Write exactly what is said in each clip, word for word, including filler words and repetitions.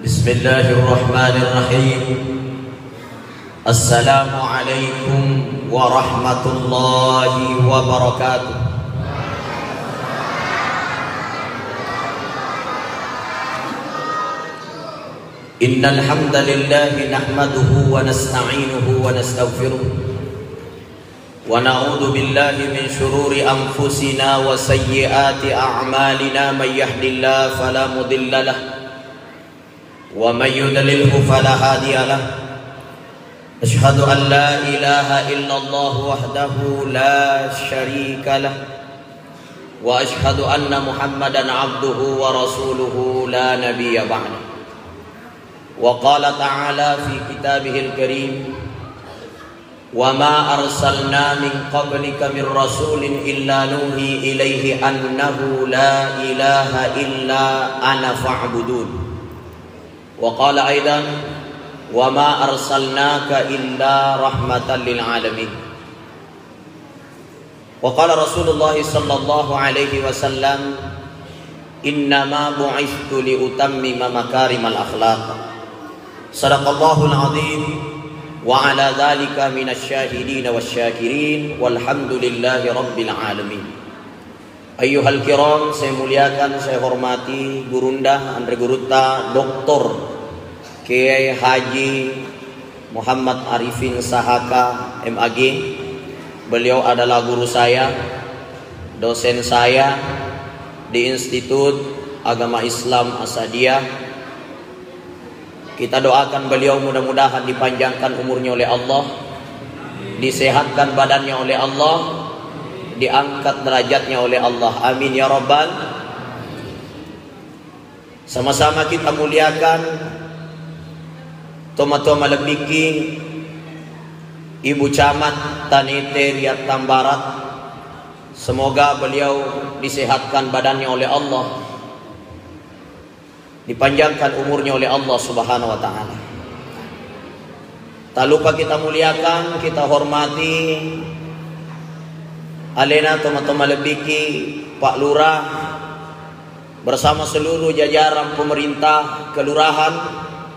بسم الله الرحمن الرحيم. السلام عليكم ورحمة الله وبركاته. إن الحمد لله نحمده ونستعينه ونستغفره، ونعوذ بالله من شرور أنفسنا وسيئات أعمالنا. من يهد الله فلا مضل له، ومن يضلله فلا هادي له. أشهد أن لا إله إلا الله وحده لا شريك له، وأشهد أن محمدا عبده ورسوله لا نبي بعده. وقال تعالى في كتابه الكريم: وما أرسلنا من قبلك من رسول إلا نوحي إليه أنه لا إله إلا أنا فاعبدون. وقال أيضا: وما أرسلناك إلا رحمة للعالمين. وقال رسول الله صلى الله عليه وسلم: إنما بعثت لأتمم مكارم الأخلاق. صدق الله العظيم، وعلى ذلك من الشاهدين والشاكرين، والحمد لله رب العالمين. Ayyuhal kiram, saya muliakan, saya hormati gurunda, anre gurutta, Doktor Kiai Haji Muhammad Arifin Sahaka, M A G. Beliau adalah guru saya, dosen saya di Institut Agama Islam Asadiyah. Kita doakan beliau mudah-mudahan dipanjangkan umurnya oleh Allah, disehatkan badannya oleh Allah, diangkat derajatnya oleh Allah. Amin ya rabbal. Sama-sama kita muliakan tomatoa malebbiki Ibu Camat Tanete Riattang Barat. Semoga beliau disehatkan badannya oleh Allah, dipanjangkan umurnya oleh Allah Subhanahu wa Ta'ala. Tak lupa kita muliakan, kita hormati alena tomatoa malebbiki Pak Lurah bersama seluruh jajaran pemerintah kelurahan,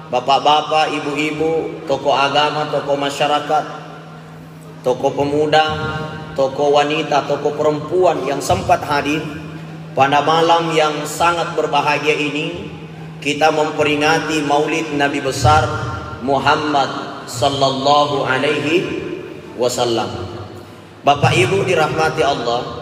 bapak-bapak, ibu-ibu, tokoh agama, tokoh masyarakat, tokoh pemuda, tokoh wanita, tokoh perempuan yang sempat hadir pada malam yang sangat berbahagia ini, kita memperingati Maulid Nabi Besar Muhammad sallallahu alaihi wasallam. Bapak Ibu dirahmati Allah,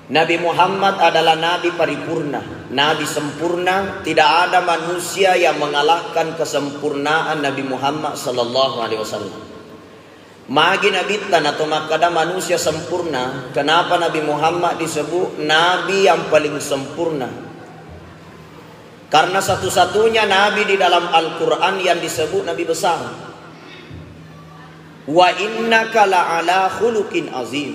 Nabi Muhammad adalah nabi paripurna, nabi sempurna. Tidak ada manusia yang mengalahkan kesempurnaan Nabi Muhammad sallallahu alaihi wasallam. Magi nabitta nato makkada manusia sempurna, kenapa Nabi Muhammad disebut nabi yang paling sempurna? Karena satu-satunya nabi di dalam Al-Quran yang disebut nabi besar. Wa innaka la'ala khuluqin azim.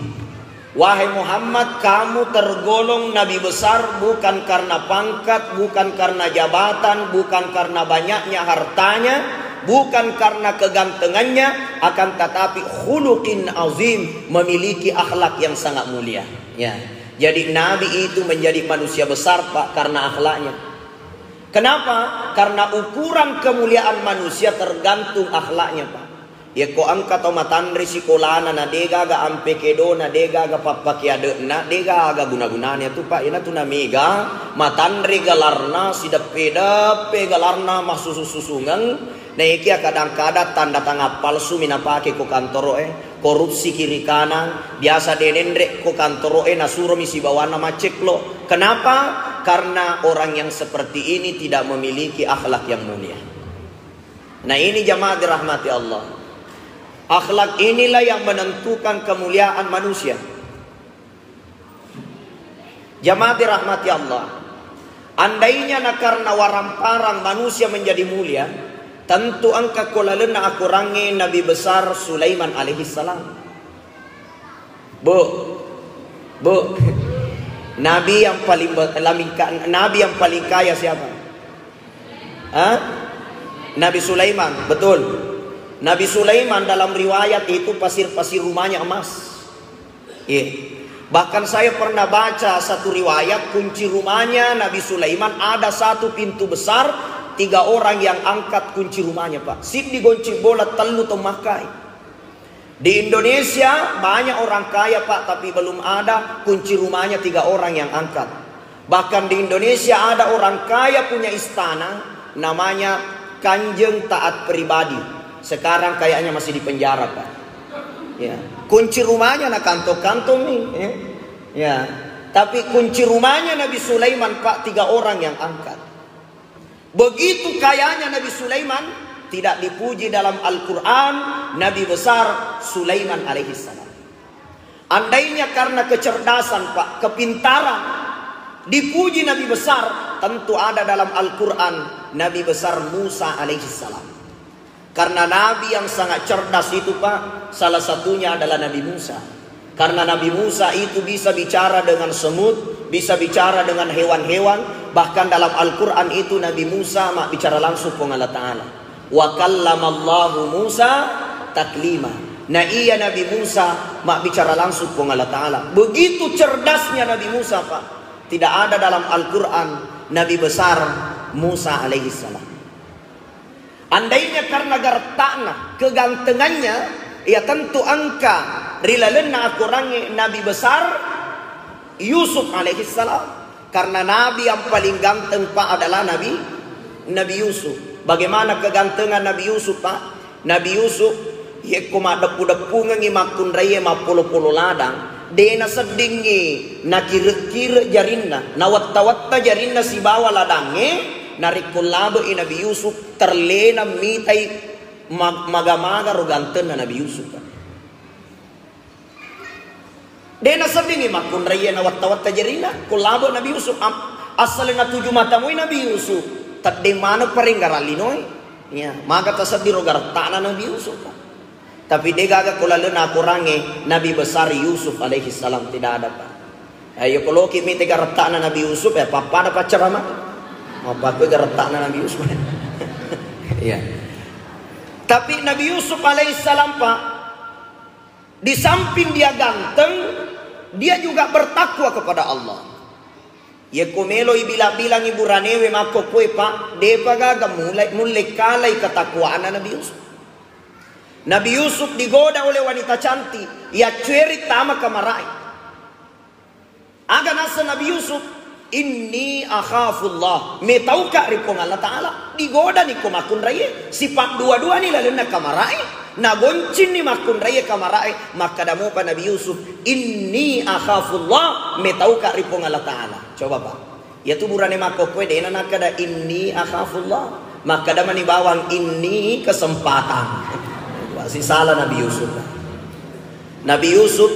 Wahai Muhammad, kamu tergolong nabi besar bukan karena pangkat, bukan karena jabatan, bukan karena banyaknya hartanya, bukan karena kegantengannya, akan tetapi khuluqin azim, memiliki akhlak yang sangat mulia. Ya. Jadi nabi itu menjadi manusia besar, Pak, karena akhlaknya. Kenapa? Karena ukuran kemuliaan manusia tergantung akhlaknya, Pak. Yekko engka tau matanre sikolana na degaga ampe kedona, degaga pappake ade'na, degaga guna-gunana tu, Pak. Iyana tu namega matanre galarna, sideppe-deppe galarna, massusu-susungeng. Naekia kadang-kadang tanda tangan palsu mi napake ko kantoro'e, korupsi kiri kanan, biasa denenre ko kantoro'e nasuromi sibawanna macceklo. Kenapa? Karena orang yang seperti ini tidak memiliki akhlak yang mulia. Nah, ini jamaah dirahmati Allah. Akhlak inilah yang menentukan kemuliaan manusia. Jamaah dirahmati Allah. Andainya na karena waramparang manusia menjadi mulia, tentu engka ko lalenna akorangnge Nabi besar Sulaiman alaihissalam. Bu, Bu, Nabi yang paling be-, lamingka-, Nabi yang paling kaya siapa? Hah? Nabi Sulaiman, betul. Nabi Sulaiman dalam riwayat itu pasir-pasir rumahnya emas. Iya. Bahkan saya pernah baca satu riwayat, kunci rumahnya Nabi Sulaiman ada satu pintu besar, Tiga orang yang angkat kunci rumahnya, Pak. Siddi gonci bola, tellu to makkai. Di Indonesia banyak orang kaya, Pak, tapi belum ada kunci rumahnya tiga orang yang angkat. Bahkan di Indonesia ada orang kaya punya istana, namanya Kanjeng Taat Pribadi. Sekarang kayaknya masih di penjara, Pak. Ya. Kunci rumahnya na kantong-kantong nih, ya. Ya. Tapi kunci rumahnya Nabi Sulaiman, Pak, tiga orang yang angkat. Begitu kayanya Nabi Sulaiman, tidak dipuji dalam Al-Quran Nabi besar Sulaiman alaihissalam. Andainya karena kecerdasan, Pak, kepintaran, dipuji Nabi besar, tentu ada dalam Al-Quran Nabi besar Musa alaihissalam. Karena nabi yang sangat cerdas itu, Pak, salah satunya adalah Nabi Musa. Karena Nabi Musa itu bisa bicara dengan semut, bisa bicara dengan hewan-hewan, bahkan dalam Al-Quran itu Nabi Musa mak bicara langsung Puang Allah Ta'ala. Wa kallamallahu Musa taklima. Nah, iya, Nabi Musa mak bicara langsung Puang Allah Ta'ala. Begitu cerdasnya Nabi Musa, Pak. Tidak ada dalam Al-Quran Nabi besar Musa alaihissalam. Andainya karena garetta'na, kegantengannya, ya tentu engka ri lalenna akorangnge Nabi besar Yusuf alaihissalam. Karena nabi yang paling ganteng, Pak, adalah Nabi, Nabi Yusuf. Bagaimana kegantengan Nabi Yusuf, Pak? Nabi Yusuf, yekko maddeppu-deppungengngi makkunraie mappolo-polo ladang, de naseddingngi nakire-kire jarinna, nawetta-wetta jarinna sibawa ladangnge, narekko labe'i Nabi Yusuf, terlena mitai ma-, maga-maga ro gantenna Nabi Yusuf. De naseddingngi makkunraie nawetta-wetta jarinna, ko labe Nabi Yusuf. Am-, assaleng natuju mata moi Nabi Yusuf, teddeng maneng parenggarang linoe. Iya, maga tasedding ro garetta'na Nabi Yusuf. Tapi de gaga ko lalenna akorangnge Nabi besar Yusuf alaihissalam, tidak ada, Pak. Ayo, ko loki mite garetta'na Nabi Yusuf, ya, pappada paccarama. Mappakoi garetta'na Nabi Yusuf. Iya. Tapi Nabi Yusuf alaihissalam, Pak, di samping dia ganteng, dia juga bertakwa kepada Allah. Yekko meloi bila-bilangi buranewe makkokkoe, Pak, depa gaga mulai, mulle kalai ketakwaanna Nabi Yusuf. Nabi Yusuf digoda oleh wanita cantik, yaccueri tama kamarae. Aga naseng Nabi Yusuf, "Inni akhafullah." Metauka ri Puang Allah Ta'ala. Digodani ko makkunraie. Sipaddua-duani lalenna kamarae. Nagoncinni makkunraie kamarae. Makkada mopa Nabi Yusuf, "Inni akhafullah." Metauka ri Puang Allah Ta'ala. Coba, Pak. Iyatu burane makkokkoe dena nakkada, "Inni akhafullah." Makkada mani bawang, "Inni kesempatan." Wah, sisala Nabi Yusuf. Nabi Yusuf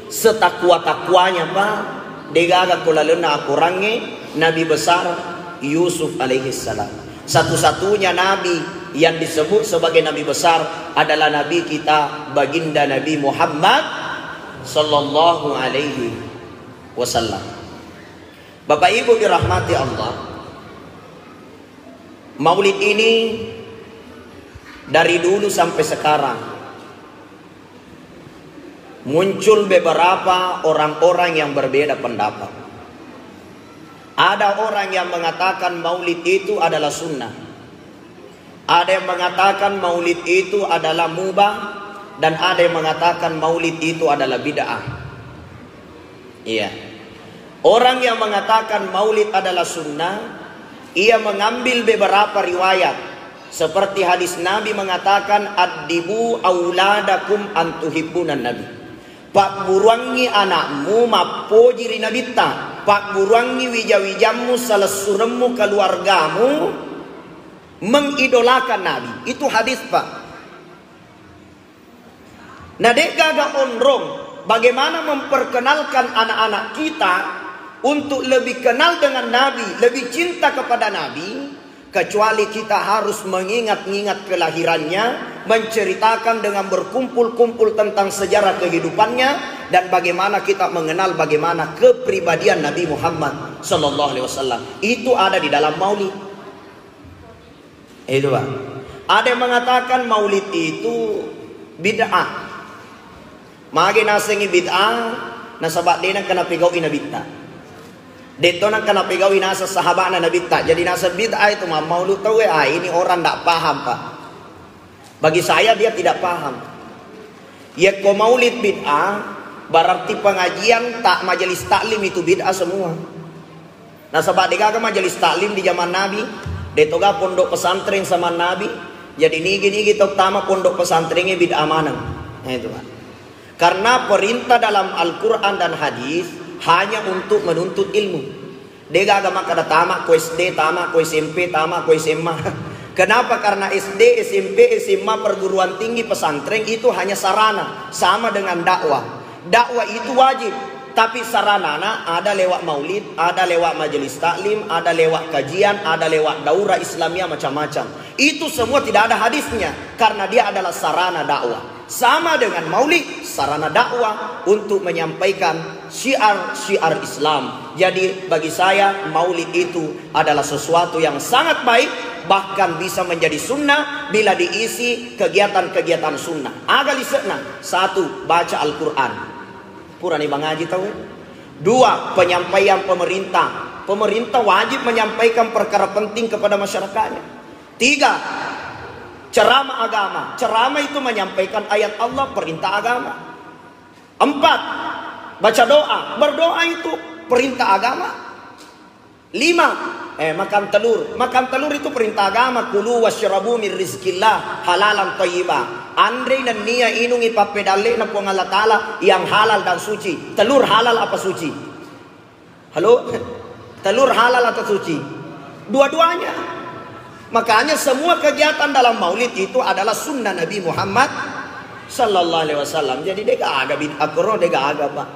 setakwa-takwanya, Pak, degaga ko lalenna akorangnge Nabi besar Yusuf alaihissalam. Satu-satunya nabi yang disebut sebagai nabi besar adalah nabi kita, baginda Nabi Muhammad sallallahu alaihi wasallam. Bapak Ibu dirahmati Allah, Maulid ini dari dulu sampai sekarang muncul beberapa orang-orang yang berbeda pendapat. Ada orang yang mengatakan Maulid itu adalah sunnah. Ada yang mengatakan Maulid itu adalah mubah, dan ada yang mengatakan Maulid itu adalah bid'ah. Iya. Orang yang mengatakan Maulid adalah sunnah, ia mengambil beberapa riwayat. Seperti hadis Nabi mengatakan, "Addibu auladakum antuhibbunan Nabi." Pabburuangngi anakmu mappoji ri Nabitta. Pabburuangngi wija-wijammu, salessuremmu, keluargamu mengidolakan Nabi. Itu hadis, Pak. Nah, de'gaga onrong bagaimana memperkenalkan anak-anak kita untuk lebih kenal dengan Nabi, lebih cinta kepada Nabi, kecuali kita harus mengingat-ingat kelahirannya, menceritakan dengan berkumpul-kumpul tentang sejarah kehidupannya, dan bagaimana kita mengenal bagaimana kepribadian Nabi Muhammad sallallahu alaihi wasallam. Itu ada di dalam maulid. Itu, Pak. Ada yang mengatakan maulid itu bid'ah. Magi nasengi bid'ah, nasaba de'na kena pegau'i Nabitta. Detto nangka napegaui naseng sahabana Nabitta. Jadi naseng bid'ah itu mammaulu tauwe, ah, ini orang ndak paham, Pak. Bagi saya dia tidak paham. Yekko maulid bid'ah, berarti pengajian tak majelis taklim itu bid'ah semua. Nasaba degaga majelis taklim di zaman Nabi, detoga pondok pesantren zaman Nabi. Jadi nigi-nigi tau tama pondok pesantrennya bid'ah maneng. Nah, itu, Pak. Karena perintah dalam Al-Quran dan hadis hanya untuk menuntut ilmu. Degaga makkada tama ko S D, tama ko S M P, tama ko S M A. Kenapa? Karena S D, S M P, S M A, perguruan tinggi, pesantren itu hanya sarana, sama dengan dakwah. Dakwah itu wajib, tapi saranana ada lewat maulid, ada lewat majelis taklim, ada lewat kajian, ada lewat daurah Islamiyah, macam-macam. Itu semua tidak ada hadisnya, karena dia adalah sarana dakwah. Sama dengan maulid, sarana dakwah untuk menyampaikan syiar-syiar Islam. Jadi, bagi saya, maulid itu adalah sesuatu yang sangat baik, bahkan bisa menjadi sunnah bila diisi kegiatan-kegiatan sunnah. Aga lisekna? Satu, baca Al-Quran. Purani bangaji tau. Dua, penyampaian pemerintah. Pemerintah wajib menyampaikan perkara penting kepada masyarakatnya. Tiga, ceramah agama. Ceramah itu menyampaikan ayat Allah, perintah agama. Empat, baca doa. Berdoa itu perintah agama. Lima, eh, makan telur. Makan telur itu perintah agama. Kulu wasyrabu min rizkillah halalan thayyiba. Anre nennia inungi pappedallena Puang Allah Ta'ala yang halal dan suci. Telur halal apa suci? Halo? Telur halal atau suci? Dua-duanya. Makanya semua kegiatan dalam maulid itu adalah sunnah Nabi Muhammad sallallahu alaihi wasallam. Jadi degaga bid'ah koro, degaga, Pak.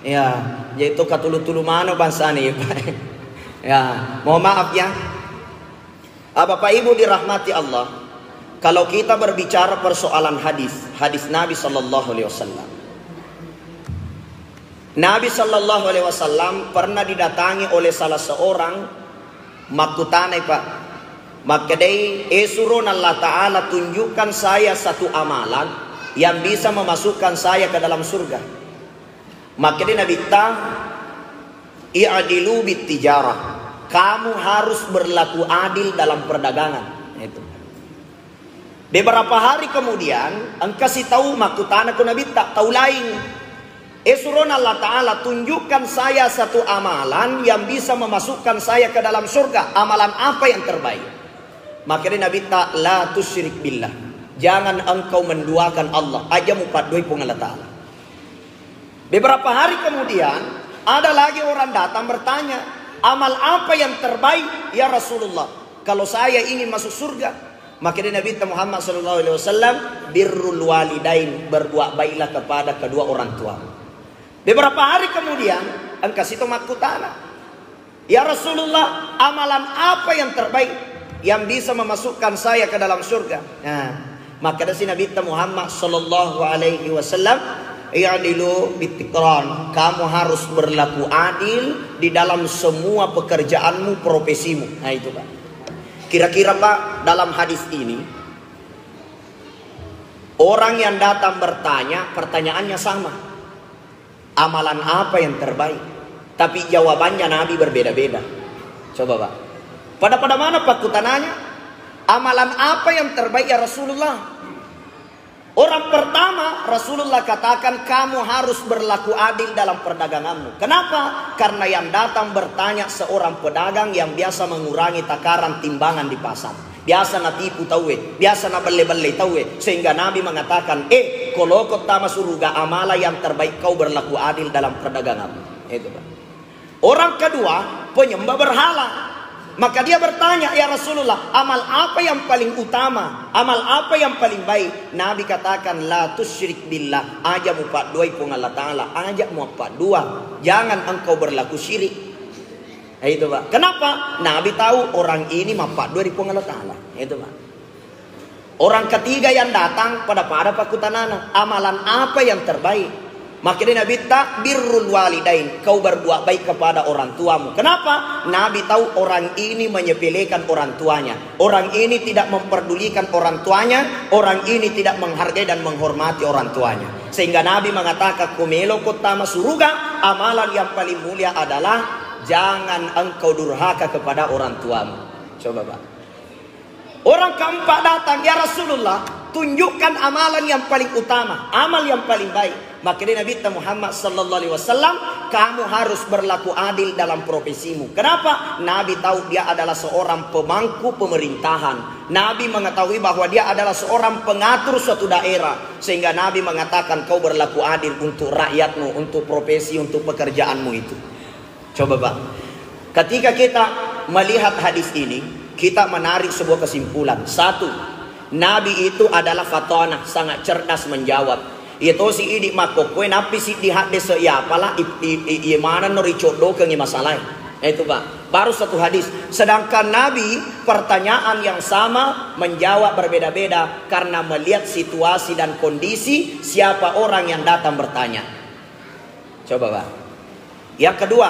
Ya, yaitu katulu-tulu mano bangsana, ya, Pak. Ya, mohon maaf ya. Ah, Bapak Ibu dirahmati Allah, kalau kita berbicara persoalan hadis, hadis Nabi sallallahu alaihi wasallam. Nabi sallallahu alaihi wasallam pernah didatangi oleh salah seorang makkutanai, Pak. Makkedai, "Eh, surona Allah Ta'ala, tunjukkan saya satu amalan yang bisa memasukkan saya ke dalam surga." Makkedai Nabitta, "I'dilu bit tijarah." Kamu harus berlaku adil dalam perdagangan. Itu. Beberapa hari kemudian, engka sitau makkutana ko Nabitta, tau laing. "Eh, surona Allah Ta'ala, tunjukkan saya satu amalan yang bisa memasukkan saya ke dalam surga. Amalan apa yang terbaik?" Makkedai Nabitta, "La tusyrik billah." Jangan engkau menduakan Allah. Aja mupadduai Puang Allah Ta'ala. Beberapa hari kemudian, ada lagi orang datang bertanya, "Amal apa yang terbaik, ya Rasulullah, kalau saya ingin masuk surga?" Makkedai Nabi Muhammad sallallahu alaihi wasallam, "Birrul walidain, berbuat baiklah kepada kedua orang tua." Beberapa hari kemudian, engka sito makkutana, "Ya Rasulullah, amalan apa yang terbaik yang bisa memasukkan saya ke dalam surga?" Nah, makkedasi Nabi Muhammad sallallahu alaihi wasallam, "I'dilu bitiqran." Kamu harus berlaku adil di dalam semua pekerjaanmu, profesimu. Nah, itu, Pak. Kira-kira, Pak, dalam hadis ini, orang yang datang bertanya, pertanyaannya sama. Amalan apa yang terbaik? Tapi jawabannya Nabi berbeda-beda. Coba, Pak. Pada-pada mana pakkutananya? Amalan apa yang terbaik, ya Rasulullah? Orang pertama, Rasulullah katakan, "Kamu harus berlaku adil dalam perdaganganmu." Kenapa? Karena yang datang bertanya seorang pedagang yang biasa mengurangi takaran timbangan di pasar. Biasa natipu tauwe, biasa nabelle-belle tauwe, sehingga Nabi mengatakan, "Eh, ko loko tama suruga, amala yang terbaik kau berlaku adil dalam perdaganganmu." Itu, Pak. Orang kedua, penyembah berhala. Maka dia bertanya, "Ya Rasulullah, amal apa yang paling utama? Amal apa yang paling baik?" Nabi katakan, "La tusyrik billah." Aja mupadduai Puang Allah Ta'ala. Aja muappaddua. Jangan engkau berlaku syirik. Nah, itu, Pak. Kenapa? Nabi tahu orang ini mappaddua ri Puang Allah Ta'ala. Itu, Pak. Orang ketiga yang datang pada-pada pakkutanana, "Amalan apa yang terbaik?" Makkedai Nabitta, "Birrul walidain, kau berbuat baik kepada orang tuamu." Kenapa? Nabi tahu orang ini menyepelekan orang tuanya. Orang ini tidak memperdulikan orang tuanya. Orang ini tidak menghargai dan menghormati orang tuanya. Sehingga Nabi mengatakan, "Ko meloko tama suruga, amalan yang paling mulia adalah Jangan engkau durhaka kepada orang tuamu. Coba, Pak. Orang keempat datang, "Ya Rasulullah, tunjukkan amalan yang paling utama, amal yang paling baik." Maka dia Nabi Muhammad sallallahu alaihi wasallam, "Kamu harus berlaku adil dalam profesimu." Kenapa? Nabi tahu dia adalah seorang pemangku pemerintahan. Nabi mengetahui bahwa dia adalah seorang pengatur suatu daerah, sehingga Nabi mengatakan, "Kau berlaku adil untuk rakyatmu, untuk profesi, untuk pekerjaanmu itu." Coba, Pak. Ketika kita melihat hadis ini, kita menarik sebuah kesimpulan. Satu, Nabi itu adalah fatanah, sangat cerdas menjawab. Iya tosi idi makkokkoe, nappi siddi haddese, iya apala, i-, i-, i-, iya manenno ricoddokengi masalae. Itu, Pak. Baru satu hadis. Sedangkan Nabi, pertanyaan yang sama menjawab berbeda-beda karena melihat situasi dan kondisi siapa orang yang datang bertanya. Coba, Pak. Yang kedua,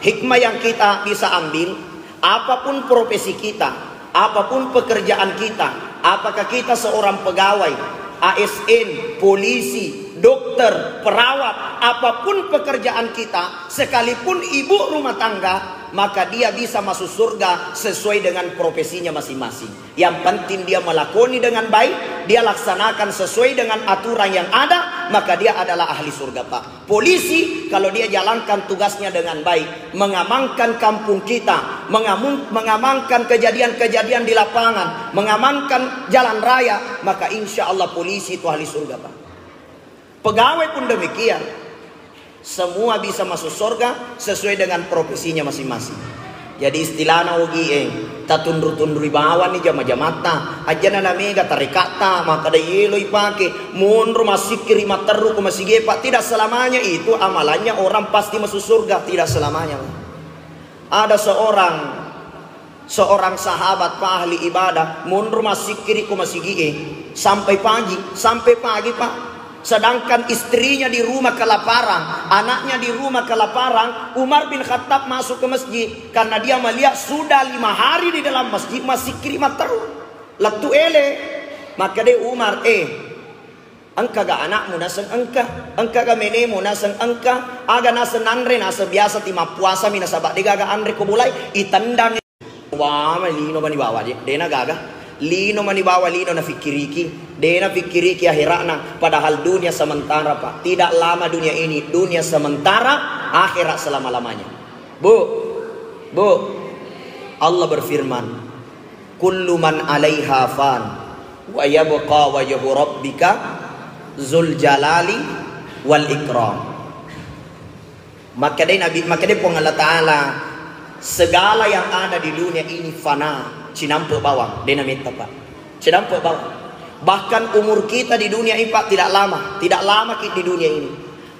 hikmah yang kita bisa ambil, apapun profesi kita, apapun pekerjaan kita, apakah kita seorang pegawai, A S N, polisi, dokter, perawat, apapun pekerjaan kita, sekalipun ibu rumah tangga, maka dia bisa masuk surga sesuai dengan profesinya masing-masing. Yang penting dia melakoni dengan baik, dia laksanakan sesuai dengan aturan yang ada, maka dia adalah ahli surga, Pak. Polisi, kalau dia jalankan tugasnya dengan baik, mengamankan kampung kita, mengamun-, mengamankan kejadian-kejadian di lapangan, mengamankan jalan raya, maka insya Allah polisi itu ahli surga, Pak. Pegawai pun demikian. Semua bisa masuk surga sesuai dengan profesinya masing-masing. Jadi istilahna ogi e, tatunru-tunrui bawang ni jama-jamatta. Ajana na mega tarekatta, makkada yeloi pake, monro massikkiri matteru ko masigi e, Pak. Tidak selamanya itu amalannya orang pasti masuk surga, tidak selamanya, Pak. Ada seorang, seorang sahabat, Pak, ahli ibadah, monro massikkiri ko masigi e sampai pagi, sampai pagi, Pak. Sedangkan istrinya di rumah kelaparan, anaknya di rumah kelaparan, Umar bin Khattab masuk ke masjid karena dia melihat sudah lima hari di dalam masjid massikkiri matteru. Lettu ele. Makkada Umar, "Eh, engkaga anakmu?" Naseng engka. "Engkaga menemu?" Naseng engka. "Aga naseng nanre?" Naseng biasa ti mappuasami nasaba degaga anre ko bolai, itendang. Wama lino mani bawa, de-, dena gaga. Lino mani bawa, lino nafikkiriki. Dena fikkiriki akhera'na. Padahal dunia sementara, Pak. Tidak lama dunia ini. Dunia sementara, akhirat selama-lamanya. Bu, Bu, Allah berfirman, "Kullu man alaiha fan, wa yabqa wajhu rabbika zul jalali wal ikram." Makkedai Nabi, makkedai Puang Allah Ta'ala, "Segala yang ada di dunia ini fana, cinampe bawang, dena metta, Pak. Cinampe bawang." Bahkan umur kita di dunia ini, Pak, tidak lama, tidak lama ki di dunia ini.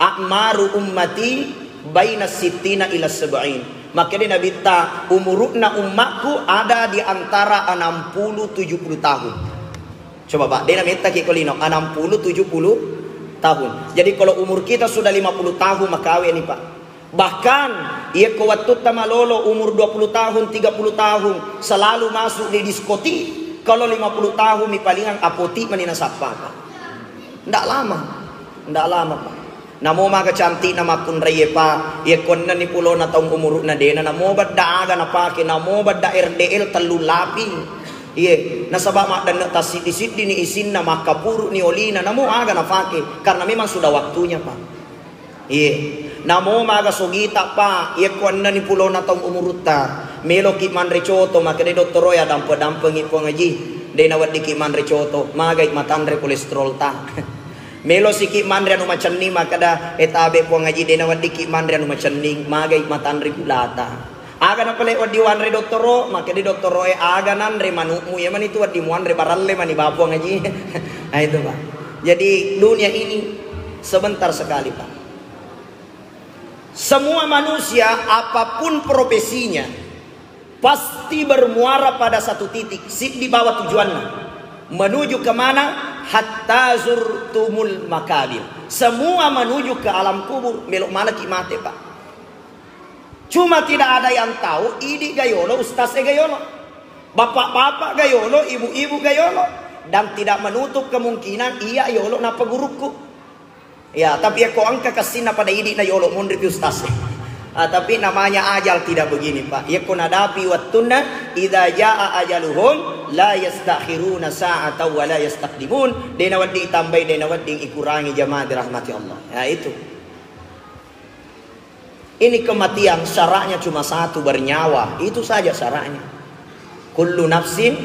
"A'maru ummati baina sittina ila sab'in." Makkedai Nabitta, "Umuru'na ummakku ada di antara enam puluh tujuh puluh tahun." Coba, Pak, dena metta ki ko lino, enam puluh tujuh puluh tahun. Jadi kalau umur kita sudah lima puluh tahun, makawe ni, Pak. Bahkan, iya ko wattutta malolo umur dua puluh tahun, tiga puluh tahun, selalu masuk di diskotik. Kalau lima puluh tahun mi palingang apoti mani nasappa, Pak. Ndak lama. Ndak lama, Pak. Namo maga cantikna makkunraie, Pak. Iya ko ennenni pulona taung umuru'na dena, namo bedda aga napake, namo bedda R D L tellu laping. Iye, nasaba maddenne tassiddi-siddini isinna, makkapuruni olina, namo aga napake, karena memang sudah waktunya, Pak. Iye, namo maga sogita, Pak. Iya ko ennenni pulona taung umurutta, meloki manre coto, makkeda dottoroe, "Adampe-dampengi, Puang Haji, de naweddiki manre coto, magai matanre kolesterolta." Melo siki manre anu macenning, makkeda, "E tabe, Puang Haji, de naweddiki manre anu macenning, magai matanre gulata." Aga napale wedding wanre dottoro, makkeda dottoroe, "Aga nanre manukmu, iya mani tu wedding muanre baralle mani ba, Puang Haji." Nah, itu, Pak. Jadi dunia ini sebentar sekali, Pak. Semua manusia, apapun profesinya, pasti bermuara pada satu titik, siddi bawa tujuanna. Menuju ke mana? Hatta zurtumul makabir. Semua menuju ke alam kubur, melo maneki mate, Pak. Cuma tidak ada yang tahu, idi gayolo, ustaz e gayolo. Bapak-bapak gayolo, ibu-ibu gayolo. Dan tidak menutup kemungkinan iya yolo napa gurukku. Ya, tapi yakko engka kessinna pada idi na yolo, monri pi ustaz. Ah, tapi namanya ajal tidak begini, Pak. Yakko nadapi wettunna, idza jaa ajaluhum la yastakhiruna sa'atan wa la yastaqdimun. De nawedding itambai, de nawedding ikurangi, jamaah dirahmati Allah. Ya, itu. Ini kematian syaratnya cuma satu, bernyawa. Itu saja syaratnya. Kullu nafsin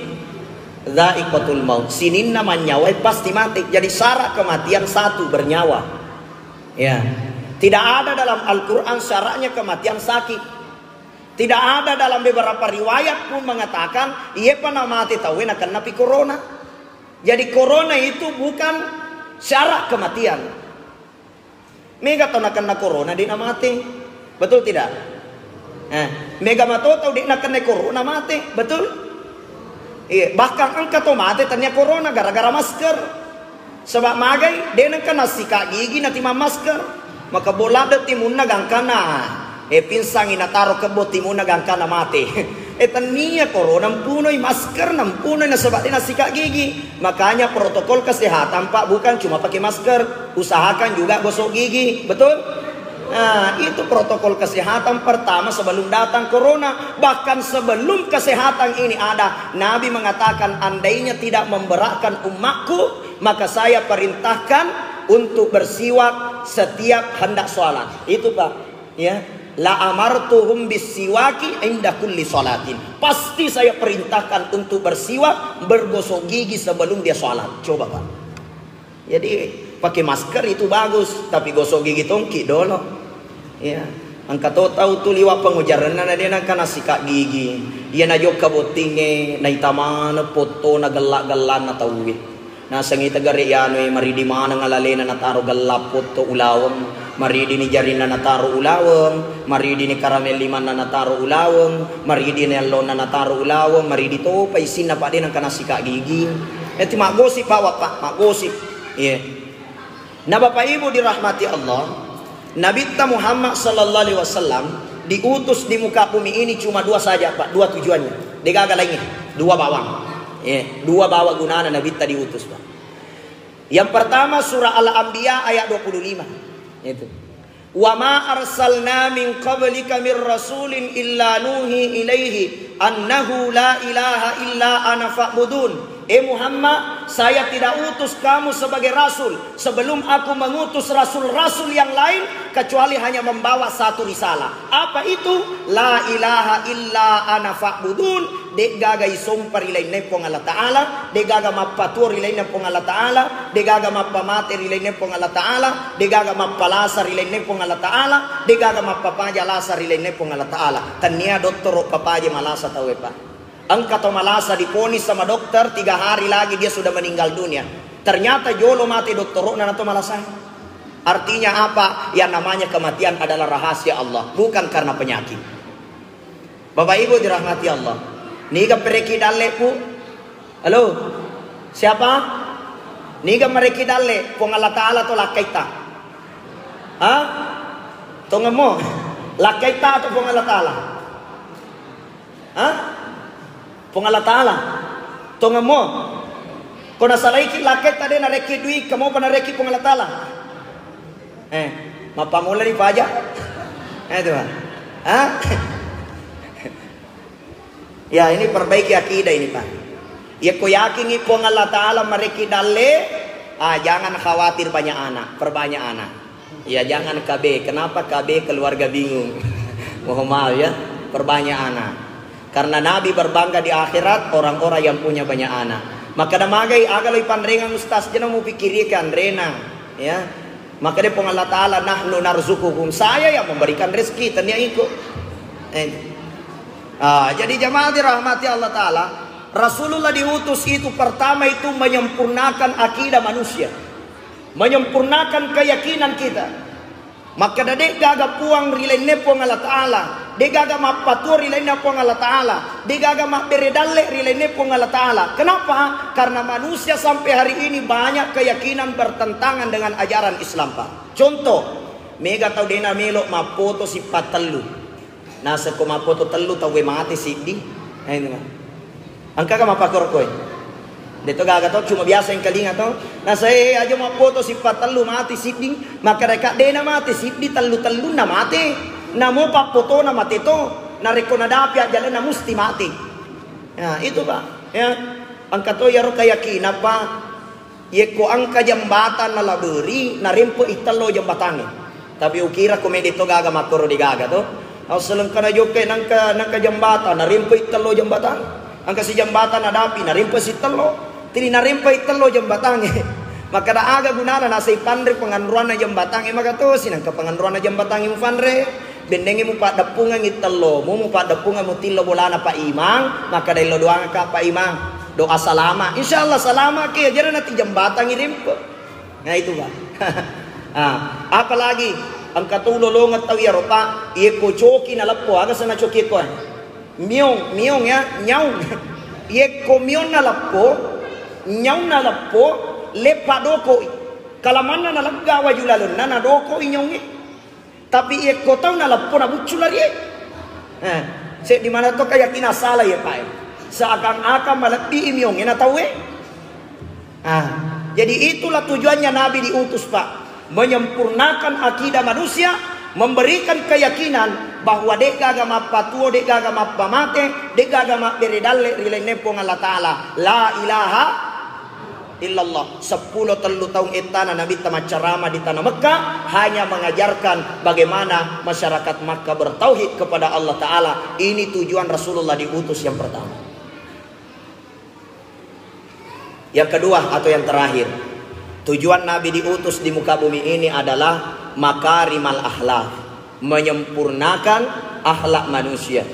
dzaiqatul maut. Sininna manynyawai pasti mati. Jadi syarat kematian satu, bernyawa. Ya. Tidak ada dalam Al-Quran syaratnya kematian sakit. Tidak ada dalam beberapa riwayat pun mengatakan, iyepa namate tauwe nakennapi corona. Jadi corona itu bukan syarat kematian. Mega tau nakenna corona de namate. Betul tidak? Eh, mega mato tau de nakenna corona mate. Betul? Iya, bahkan engka to mate tania corona gara-gara masker. Sebab magai, de nengka nassika gigi natimang masker. Maka bola de timunna gangkana. Eh, pinsangi nataro kebbo timunna gangkana mate. Eh, tania corona mpunoi, masker nampunoi nasaba de nassika gigi. Makanya protokol kesehatan, Pak, bukan cuma pakai masker. Usahakan juga gosok gigi. Betul? Nah, itu protokol kesehatan pertama sebelum datang corona. Bahkan sebelum kesehatan ini ada, Nabi mengatakan, andainya tidak memberatkan umatku, maka saya perintahkan untuk bersiwak setiap hendak sholat. Itu, Pak. Ya. La amartuhum bisiwaki inda kulli sholatin. Pasti saya perintahkan untuk bersiwak, bergosok gigi sebelum dia sholat. Coba, Pak. Jadi, pakai masker itu bagus, tapi gosok gigi tongki dolo. Ya. Engka to tau tu liwa pengujaranna na de nengka nassika gigi. Iya najokka bottingnge, naita maneng potto na gella-gellanna tauwe. Nasengngi tegare iyanui maridi maneng alalena nataro gella potto ulaweng, maridini jarinna nataro ulaweng, maridini karameng limanna nataro ulaweng, maridini allonna nataro ulaweng, maridi topa isinna, Pak, de nengka nassika gigi. Eti maggosip bawa, Pak, maggosip. Iya. Nah, Bapak Ibu dirahmati Allah, Nabitta Muhammad sallallahu alaihi wasallam diutus di muka bumi ini cuma dua saja, Pak, dua tujuannya. Degaga lainnya, dua bawang. Iya, dua bawa gunana Nabitta diutus, Pak. Yang pertama surah Al-Anbiya ayat dua puluh lima. Itu. Wa ma arsalna min qablika min rasulin illa nuhi ilaihi annahu la ilaha illa ana fa'budun. Eh Muhammad, saya tidak utus kamu sebagai rasul sebelum aku mengutus rasul-rasul yang lain kecuali hanya membawa satu risalah. Apa itu? La ilaha illa ana fa'budun. De'gaga isompa ri lainna Puang Allah Ta'ala, de'gaga mappatuo ri lainna Puang Allah Ta'ala, de'gaga mappamate ri lainna Puang Allah Ta'ala, de'gaga mappalasa ri lainna Puang Allah Ta'ala, de'gaga mappapaja lasa ri lainna Puang Allah Ta'ala. Tania dottoro papaje malasa tauwe, Pak. Engka to malasa diponis sama dokter, tiga hari lagi dia sudah meninggal dunia. Ternyata jolo mate dottoro'na na to malasa. Artinya apa? Yang namanya kematian adalah rahasia Allah, bukan karena penyakit. Bapak Ibu dirahmati Allah. Niga pereki dalle, Pu? Halo? Siapa? Niga mereki dalle? Puang Allah Ta'ala to lakkaitta? Hah? Tongemmo? Lakkaitta atau Puang Allah Ta'ala? Hah? Puang Allah Ta'ala? Tongemmo? Ko nasalaiki lakkaitta de narekki dui, kamopa narekki Puang Allah Ta'ala? Eh, mappammula ni paja. Eh, itu, Pak. Hah? Ya, ini perbaiki akidah ini, Pak. Ya, ko yakingi Puang Allah Ta'ala mereki dalle, ah, jangan khawatir banyak anak, perbanyak anak. Ya, jangan K B. Kenapa K B keluarga bingung? Mohon maaf ya, perbanyak anak. Karena Nabi berbangga di akhirat orang-orang yang punya banyak anak. Maka namagai aga lo ipanrengang ustaz, jena mupikiri ke anrena. Ya. Maka dia Puang Allah Ta'ala, "Nahnu narzuquhum." Saya yang memberikan rezeki, tania iko. Eh. Ah, jadi jamaah dirahmati Allah Ta'ala, Rasulullah diutus itu pertama itu menyempurnakan akidah manusia. Menyempurnakan keyakinan kita. Makkeda de'gaga puang ri lainna Puang Allah Ta'ala, de'gaga mappatuo ri lainna Puang Allah Ta'ala, de'gaga mabbere dalle ri lainna Puang Allah Ta'ala. Kenapa? Karena manusia sampai hari ini banyak keyakinan bertentangan dengan ajaran Islam, Pak. Contoh, mega tau de'na melo mappoto sippa tellu. Naseng ko mappoto tellu tauwe mate siddi. Eh, itu, Pak. Engkaga mappakkoro koe? De'to gaga to, cuma biasa engkalinga to. Naseng, eh, aja mappoto sippa tellu mate siddi. Makkeda ka de'na mate siddi, tellu-tellunna mate. Namo pappotona mate to, narekko nadapi ajjalenna musti mate. Nah, itu, Pak. Ya, engka to iyaro keyakinan, Pak. Yekko engka jembatang nalaberi, narempe'i tello jembatangnge. Tapi ukira ko mede to gaga makkoro degaga to. Assalengka najokkai nangka, nangka jembatang, narempe'i tello jembatang. Engka sijembatang nadapi, narempe sitello. Tili narempe'i tello jembatangnge. Makkada aga gunana nasai panre penganruanna jembatangnge, maka tosi nangka penganruanna jembatangnge mufanre. Bennengngi mupaddeppungengngi tello, mu mupaddeppungengngi mutillo bolana Pak Imang, makkada illo doangka Pak Imang, doa salama. Insyaallah salama ke, ajana nati jembatangngi rempe. Nah, itu, Pak. Ah, apalagi engka to ulolongeng tau iyaro, Pak, yekko coki naleppo, aga sana coki ko? Miong, miong ya, nyaung. Yekko miong naleppo, nyaung naleppo, leppa dokoi. Kalamanna nalegga waju lalenna, nadokoi nyaungnge. Tapi yekko tau naleppo nabuccu lari e. Eh, seddi mana to keyakinan salah ya, Pak, e. Seakan-akan malebbi i miongnge na tau e. Ah, jadi itulah tujuannya Nabi diutus, Pak. Menyempurnakan akidah manusia, memberikan keyakinan bahwa de'gaga mappatuo, de'gaga mappamate, de'gaga mabbere dalle ri lainna Puang Allah Ta'ala. La ilaha illallah. Seppulo tellu taung ettana Nabitta maccarama di tanah Mekah, hanya mengajarkan bagaimana masyarakat Makkah bertauhid kepada Allah Ta'ala. Ini tujuan Rasulullah diutus yang pertama. Yang kedua atau yang terakhir, tujuan Nabi diutus di muka bumi ini adalah makarimal akhlak, menyempurnakan akhlak manusia.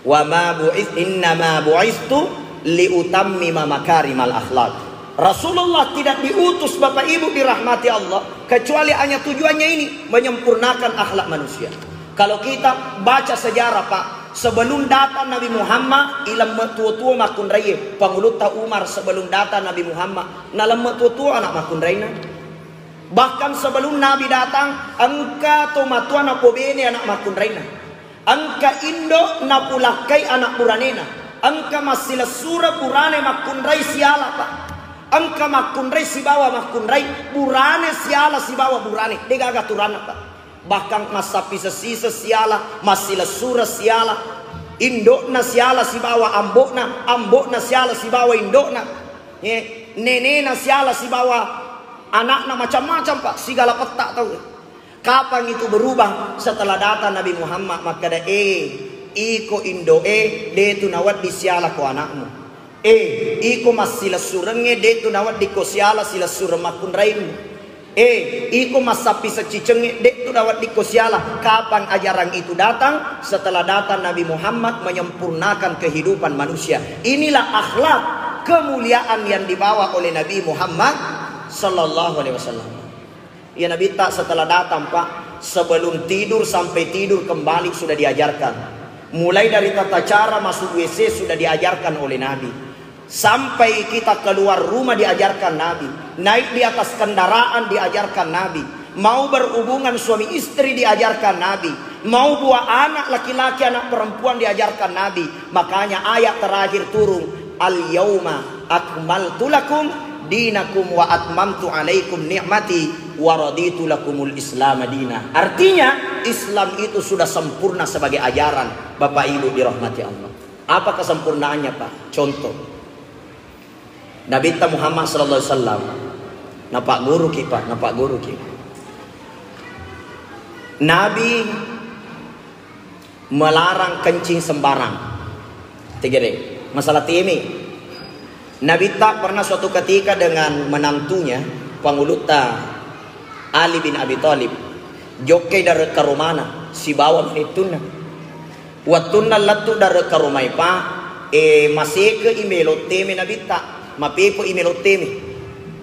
Wa ma bu'its-, innama bu'itstu liutammima makarimal akhlak. Rasulullah tidak diutus, Bapak Ibu dirahmati Allah, kecuali hanya tujuannya ini, menyempurnakan akhlak manusia. Kalau kita baca sejarah, Pak, sebelum datang Nabi Muhammad, ilemme tuo-tuo makkunraie. Pangulutta Umar sebelum datang Nabi Muhammad, nalemme tuo-tuo anak makkunraina. Bahkan sebelum Nabi datang, engka tomatoa napobene anak makkunraina. Engka indo napulakkai anak buranena. Engka massilessureng burane makkunrai siala, Pak. Engka makkunrai sibawa makkunrai, burane siala sibawa burane. Degaga aturanna, Pak. Bahkan massappi sesiseng siala, massilessureng siala, indo'na siala sibawa ambo'na, ambo'na siala sibawa indo'na, eh, nenena siala sibawa anakna, macam-macam, Pak, sigala petta tau. Kapang itu berubah? Setelah datang Nabi Muhammad, makkeda, eh, iko indo'e, detu nawedding siala ko anakmu. Eh, iko massilessurengnge, de'tu naweddikko siala silessureng makkunraimu. Eh, iko massappi seccicengnge, de'tu naweddikko siala. Kapan ajaran itu datang? Setelah datang Nabi Muhammad menyempurnakan kehidupan manusia. Inilah akhlak kemuliaan yang dibawa oleh Nabi Muhammad sallallahu alaihi wasallam. Ya, Nabitta setelah datang, Pak, sebelum tidur sampai tidur kembali sudah diajarkan. Mulai dari tata cara masuk W C sudah diajarkan oleh Nabi. Sampai kita keluar rumah diajarkan Nabi. Naik di atas kendaraan diajarkan Nabi. Mau berhubungan suami istri diajarkan Nabi. Mau buat anak laki-laki, anak perempuan diajarkan Nabi. Makanya ayat terakhir turun, "Al-yauma akmaltu lakum dinakum wa atmamtu alaikum ni'mati wa raditu lakumul Islam dina." Artinya, Islam itu sudah sempurna sebagai ajaran, Bapak Ibu dirahmati Allah. Apa kesempurnaannya, Pak? Contoh, Nabitta Muhammad sallallahu alaihi wasallam, napagguruki, Pak, napagguruki. Nabi melarang kencing sembarang. Tegere, masalah teme. Nabitta pernah suatu ketika dengan menantunya, pangulutta Ali bin Abi Thalib, jokkai dare karomana sibawa manettunna. Wettunna lettu dare karomai, Pak, e, masekei melo teme Nabitta, mapepe'i melo teme,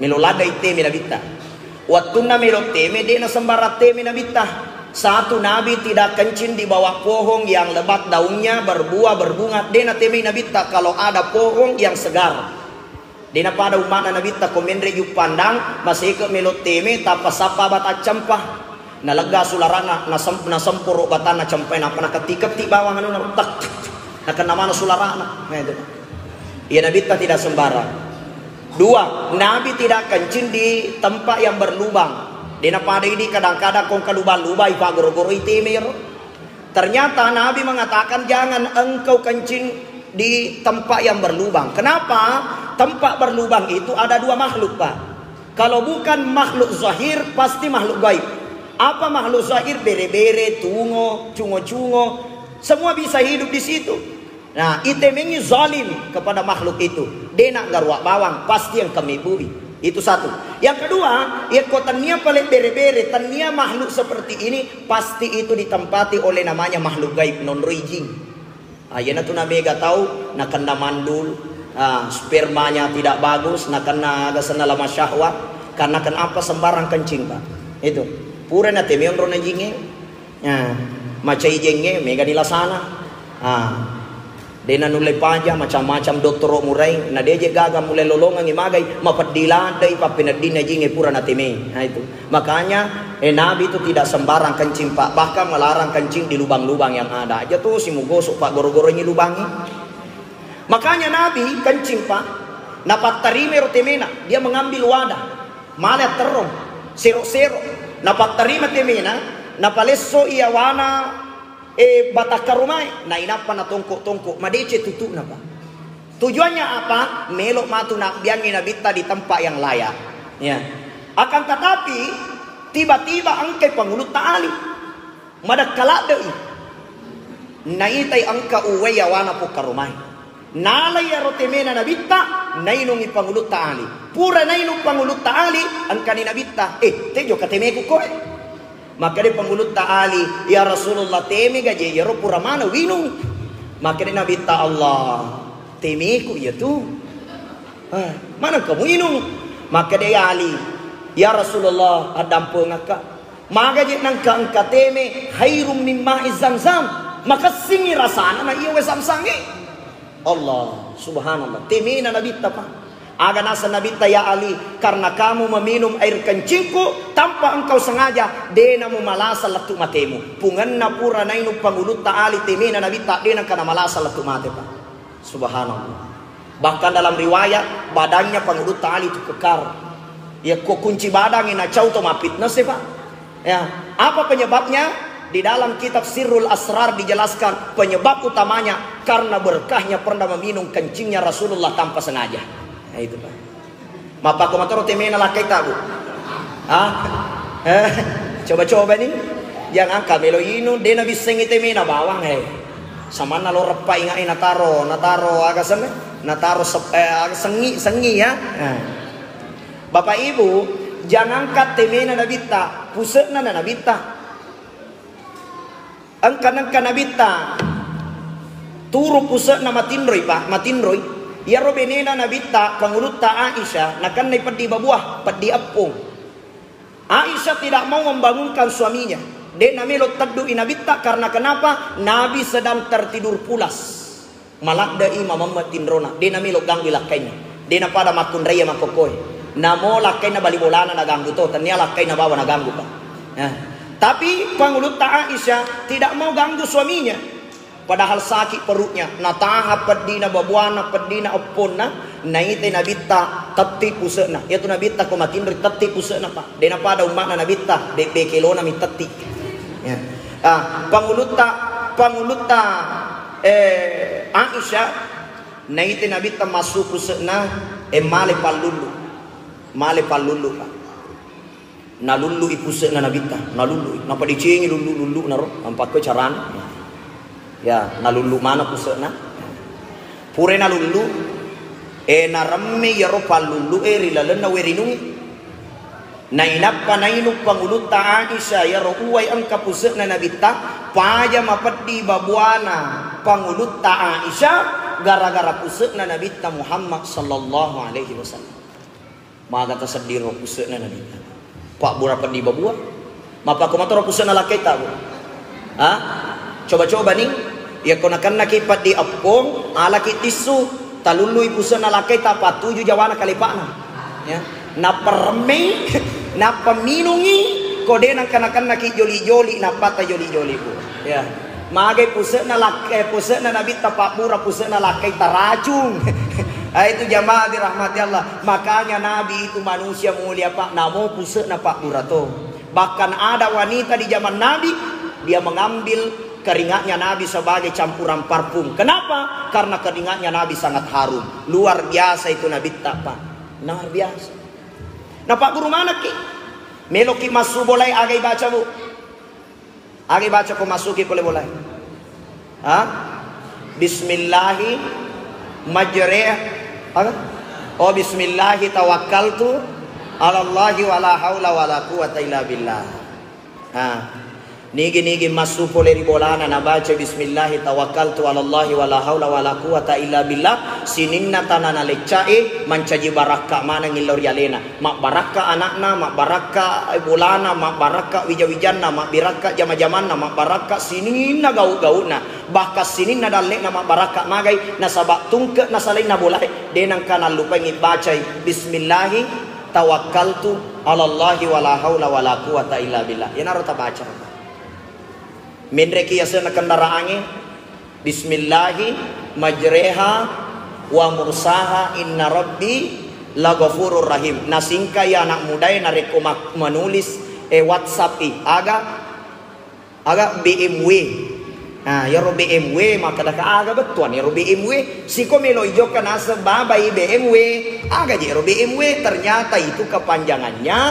melo ladai teme Nabitta. Wettunna melo teme, de' nasembarang teme Nabitta. Satu, Nabi tidak kencing di bawah pohon yang lebat daunnya, berbuah, berbunga, de' natemei Nabitta kalau ada pohon yang segar. De' napada umma'na Nabitta ko menre' juppandang, maseke melo teme, tappa sappa batang campa. Nalegga sulara'na, nasem-, nasemporo batanna campai, nappa naketti-ketti bawang anunna, tak, nakenna maneng sulara'na. Nah, itu. Iya, Nabitta tidak sembarang. Dua, Nabi tidak kencing di tempat yang berlubang. De' napada idi kadang-kadang ko engka lubang-lubang, ipaggoro-goroi teme iyaro. Ternyata Nabi mengatakan, "Jangan engkau kencing di tempat yang berlubang." Kenapa? Tempat berlubang itu ada dua makhluk, Pak. Kalau bukan makhluk zahir, pasti makhluk gaib. Apa makhluk zahir? Bere-bere, tungo, cungo-cungo, semua bisa hidup di situ. Nah, itemengi zalim kepada makhluk itu. Dena garuak bawang, pasti yang kami bui. Itu satu. Yang kedua, ya, ko tania pale bere-bere, tania makhluk seperti ini, pasti itu ditempati oleh namanya makhluk gaib, nonroi jing. Ah, iyana tu namega tau nakenna mandul, ah, spermanya tidak bagus, nakenna aga senna lama syahwat, karena kenapa sembarang kencing, Pak. Itu. Pura na teme onrona jinge. Ah, macai jenge, mega ni lasana. Ah, dena nulle paja, macam-macam dottoro murai, na deje gaga mulle lolongengi magai, mapeddi ladai pappeneddinna jinge pura na teme. Nah, itu. Makanya, eh, Nabi itu tidak sembarang kencing, Pak. Bahkan melarang kencing di lubang-lubang yang ada. Aja tuh si mugosok, Pak, goro-gorongi lubangi. Makanya Nabi kencing, Pak. Napattarima ero temena, dia mengambil wadah. Male atterrong, sero-sero. Napattarima temena, napalesso iya wana, eh, batakkarumae. Nainappa natongko-tongko, madece tutu'na, Pak. Tujuannya apa? Melo matu nabbiangngi nabitta di tempat yang layak. Ya. Akan tetapi, tiba-tiba engkai Pangulutta Ali. Madekka ladde'i. Naitai engka uwai yawana pokkarumae. Nalai iyaro temena nabitta, nainungi Pangulutta Ali. Pura nainung Pangulutta Ali, engkani nabitta, "Eh, tejoka temeku koe?" Makkeda Pangulutta Ali, "Ya Rasulullah, teme gaje iyaro pura maneng winung." Makkeda nabitta, "Allah, temeku iya tu. Ah, maneng kamu inung?" Makkeda Ali, "Ya Rasulullah, addampengakka. Maga je nangka engka teme, khairum min ma'i zamzam. Makessingi rasana na iya wae zamzangnge." Allah, subhanallah. Temena nabitta, Pak. Aga naseng nabitta, "Ya Ali, karena kamu meminum air kencingku tanpa engkau sengaja, dena mumalasa lettu matemu." Pungenna pura nainung Pangulutta Ali temena nabitta, dena kana malasa lettu mate, Pak. Subhanallah. Bahkan dalam riwayat, badannya Pangulutta Ali itu kekar. Ya, ko kunci badangnge nacau to mapitness, ya, Pak. Ya, apa penyebabnya? Di dalam kitab Sirrul Asrar dijelaskan penyebab utamanya karena berkahnya pernah meminum kencingnya Rasulullah tanpa sengaja. Nah, itu, Pak. Mappakko matoro temena lakkaita, Bu? Ah? Eh, coba-coba ni. Jangan angka melo inung, de nabissengi temena bawang, eh. Samanna lo reppa ingai nataro, nataro aga senna? Nataro sep-, eh, aga sengi, sengi ya. Eh. Bapak Ibu, jangankan temena nabitta, puse'na na nabitta. Engka nengka nabitta turu puse'na matinroi, Pak, matinroi. Iyaro benena nabitta, Pangulutta Aisyah, nakennai peddi babua, peddi eppong. Aisyah tidak mau membangunkan suaminya. De namelo teddui nabitta karena kenapa? Nabi sedang tertidur pulas. Maladde'i mamemme tinrona, de namelo ganggui lakkainna. De napada makkunraie makkokkoe. Namo lakkainna bali bolana naganggu to, tennia lakkainna bawa naganggu, Pak. Nah, tapi Pangulutta Aisyah tidak mau ganggu suaminya. Padahal sakit perutnya, nataha peddina babuana, peddina epponna, naitai nabitta tetti puse'na. Iyatu nabitta ko matinroi tetti puse'na, Pak. De napada umma'na nabitta, bebbe kelona mi tetti. Ya. Ah, Pangulutta, Pangulutta eh, Aisyah, naite nabitta massu puse'na, eh, male pallullu. Male pallullu, Pak. Nalullu'i puse'na nabitta, nalullu'i. Napadecengi lullu-lullu'na ro, ampakkoi carana. Ya, nalullu mana puse'na. Pura nalullu, eh, naremme iyaro pallullu, eh, ri lalenna wae rinungi. Nainappa nainung Pangulutta Aisyah iyaro uwai engka puse'na nabitta, paja mapeddi babuana Pangulutta Aisyah gara-gara puse'na Nabitta Muhammad sallallahu alaihi wasallam. Maga taseddiro puse'na nabitta. Pabbura peddi babua. Mappakko matoro puse'na lakkaita, Bu? Ha? Coba-coba ni, iyako nakennaki peddi eppong, alaki tissu, talullui puse'na lakkaita, pattuju jawana kalepa'na. Ya. Nappa remmei, nappa minungi, ko de nangka nakennaki joli-joli, nappa tajoli-joli, Bu. Ya. Magai puse'na lak-, eh, puse'na nabitta pabbura, puse'na lakkaita racung. Ah, itu jamaah dirahmati Allah. Makanya Nabi itu manusia mulia, Pak. Namo puse'na pabbura to. Bahkan ada wanita di zaman Nabi, dia mengambil Keringatnya Nabi sebagai campuran parfum. Kenapa? Karena keringatnya Nabi sangat harum. Luar biasa itu Nabitta, Pak. Luar biasa. Napagguru manekki. Meloki massu bolae, aga ibaca, Bu? Aga ibaca ko massuki pole bolae? Ha? Bismillahi majre-, aga? Oh, bismillahi tawakkaltu alallahi wala haula wala quwata illa billah. Ha. Nigi-nigi massu pole ri bolana, nabaca bismillahi tawakkaltu alallahi wala haula wala quwata illa billah, sininna tana naleccae mancaji barakka maneng illau ri alena. Mabbarakka anakna, mabbarakka bolana, mabbarakka wija-wijanna, mabbarakka jama-jamanna, mabbarakka sininna gau-gauna, bahkan sininna dalle'na mabbarakka magai, nasaba tungke nasalainna bolae, de nengka nallupaingi bacai bismillahi tawakkaltu alallahi wala haula wala quwata illa billah. Iyanaro tabaca. Menreki yasenna kendaraangnge, bismillahi majreha wa mursaha inna rabbi laghafurur rahim. Nasingkai anak mudae narekko mak-, manulis, eh, WhatsApp i, aga, aga B M W. Nah, yaro B M W, makkadaka aga bettuan yaro B M W. Siko melo ijokka naseng babai B M W. Aga je ro B M W, ternyata itu kepanjangannya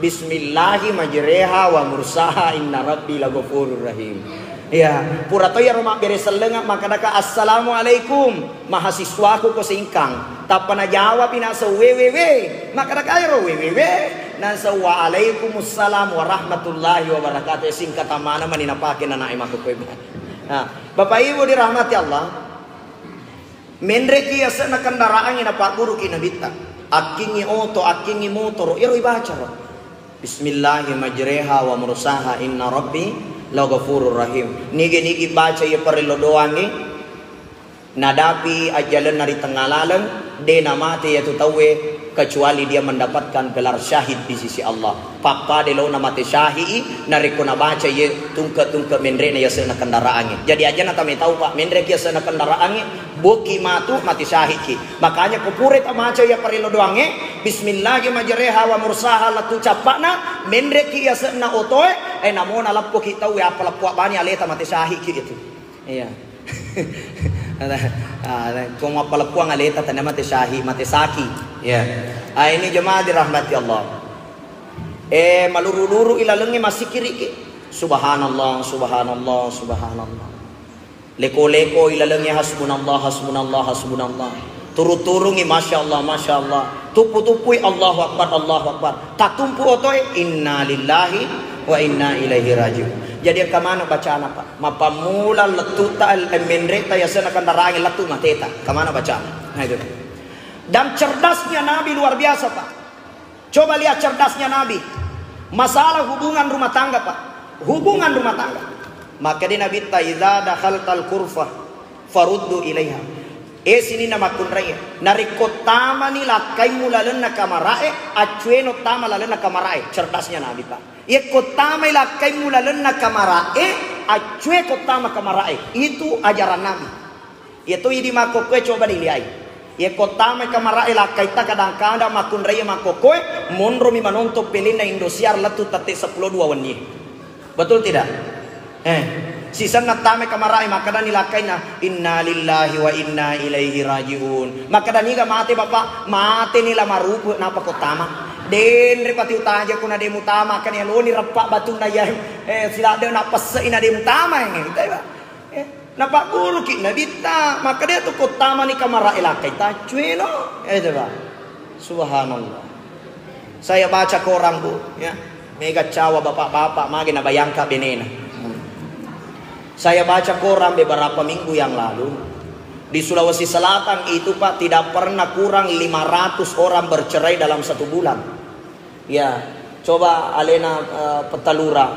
Bismillahi majreha wa mursaha inna rabbi laghafurur rahim. Iya, pura to iyaro mabbere sellenga, makkadaka, "Assalamualaikum, mahasiswaku ko Singkang." Tappa najawapi naseng, "We, we, we." Makkadaka ero, "We, we, we." Naseng, "Waalaikumsalam warahmatullahi wabarakatuh." Eh, singkatang maneng mani napake nanae makkokkoe. Nah, Bapak Ibu dirahmati Allah, menreki yase'na kendaraangnge napagguruki Nabitta. Akkingngi oto, akkingngi motoro, iyaro ibacaro. Bismillahi majreha wa mursaha inna rabbi laghafurur rahim. Nigi-nigi baca iya parello doangnge, nadapi ajjalenna ri tengnga laleng, de namate iyatu tauwe kecuali dia mendapatkan gelar syahid di sisi Allah. Pappada laona mate syahid i, narekko nabaca iye tungke-tungke menre'na yase'na kendaraangnge. Jadi ajana tame tau, Pak, menreki yase'na kendaraangnge, boki matu mate syahidki. Makanya ko pura tamaca iya parello doangnge, bismillahi majreha wa mursaha, lettu cappa'na, menreki yase'na otoe, eh, namona leppoki tauwe, apa leppoa bani aleta mate syahidki itu. Iya. Ah, ko mappaleppuang aleta tania mate syahid, mate saki. Ya. Ah, ini jemaah dirahmati Allah. Eh, maluru-luru ilalengnge masikiriki. Subhanallah, subhanallah, subhanallah. Leko-leko ilalengnge hasbunallah, hasbunallah, hasbunallah. Turu-turungi, Masya Allah, Masya Allah. Tuppu-tuppui, Allahu Akbar, Allahu Akbar. Tatumpu otoe, inna lillahi wa inna ilaihi rajiun. Jadi engka maneng bacana, Pak. Mappammula lettu'ta, eh, menre'ta yase'na kendaraangnge lettu mateta. Engka maneng bacana. Nah, itu. Dan cerdasnya Nabi luar biasa, Pak. Coba lihat cerdasnya Nabi. Masalah hubungan rumah tangga, Pak. Hubungan rumah tangga. Makkeda Nabitta, "Idza dakhaltal ghurfah faruddu ilaiha." Eh, sininna makkunraie. Narekko tamani lakkaimmu lalenna kamara'e, accueno tama lalenna kamara'e. Cerdasnya Nabi, Pak. Yekko tamai lakkaimmu lalenna kamara'e, accueko tama kamara'e. Itu ajaran Nabi. Iya to idi makkokkoe, coba diliai. Yekko tamai kamara'e lakkaitta, kadang-kadang makkunraie makkokkoe, monromi manontong pelenna Indosiar lettu tette seppulo dua wennie. Betul tidak? Eh, sisenna tamai kamara'e makkedani lakkainna, "Inna lillahi wa inna ilaihi rajiun." Makkeda, "Niga mate, Bapak?" "Mateni la marupu, napa ko tama?" "Denre pati utaja ko na de mutama, kan yaloni reppa batunna iya, eh, siladde na pessei na de mutama, eh." Gitu, Pak. Eh, napagguruki Nabitta, makkeda tu ko tamani kamara'e lakkai taccueno. Eh, coba. Subhanallah. Saya baca koran, Bu, ya. Mega cawa bapak-bapak, mage nabayangka benena. Hmm. Saya baca koran beberapa minggu yang lalu. Di Sulawesi Selatan itu, Pak, tidak pernah kurang lima ratus orang bercerai dalam satu bulan. Ya, coba alena, eh, petta lurang.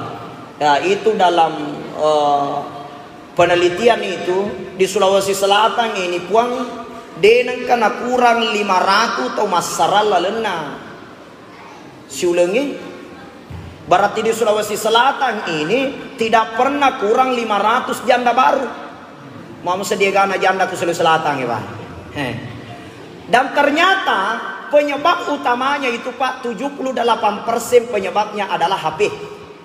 Ya, itu dalam, eh, penelitian itu di Sulawesi Selatan ini, Puang, de nengka nakurang lima ratus tau massarang lalenna siulengnge. Berarti di Sulawesi Selatan ini tidak pernah kurang lima ratus janda baru. Mau sedia gana janda ku Sulawesi Selatan ya, Pak? Eh. Dan ternyata penyebab utamanya itu, Pak, tujuh puluh delapan persen penyebabnya adalah H P.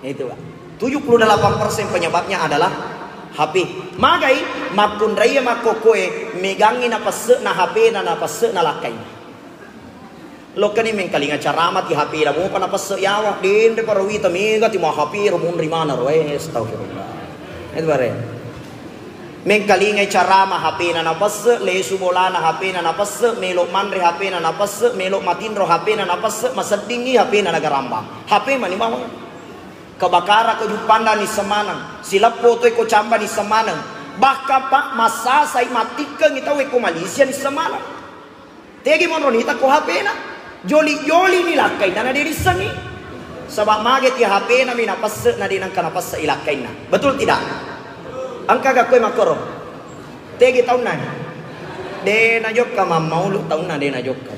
Itu, Pak. Tujuh puluh delapan persen penyebabnya adalah H P. Magai makkunraie makkokkoe megangngi napesse'na H P-na, napesse'na lakkainna. Lokkani mengkalinga carama ti H P-na, mupa napesse' yawa, denre para wita mega ti ma H P ro munri manaro. Eh, astagfirullah. Itu bare. Mengkalingai carama H P-na napesse', lesu bolana H P-na napesse', melo manre H P-na napesse', melo matinro H P-na napesse', maseddingngi H P-na nagarambang. H P mani bawang. Kebakara ko juppanda nisseng maneng, sileppo toi ko camba nisseng maneng. Bahkan, Pak, massasai mattikkengi tau ko Malaysia nisseng maneng. Tegi monro nita ko H P-na. Joli-joli ni lakkainna na de nissengi. Saba' mage ti H P-na mi napesse' na de nengka napesse' i lakkainna. Betul tidak? Engka ga koe makkoro? Tegi taunna? De najokka mammaulu taunna de najokka.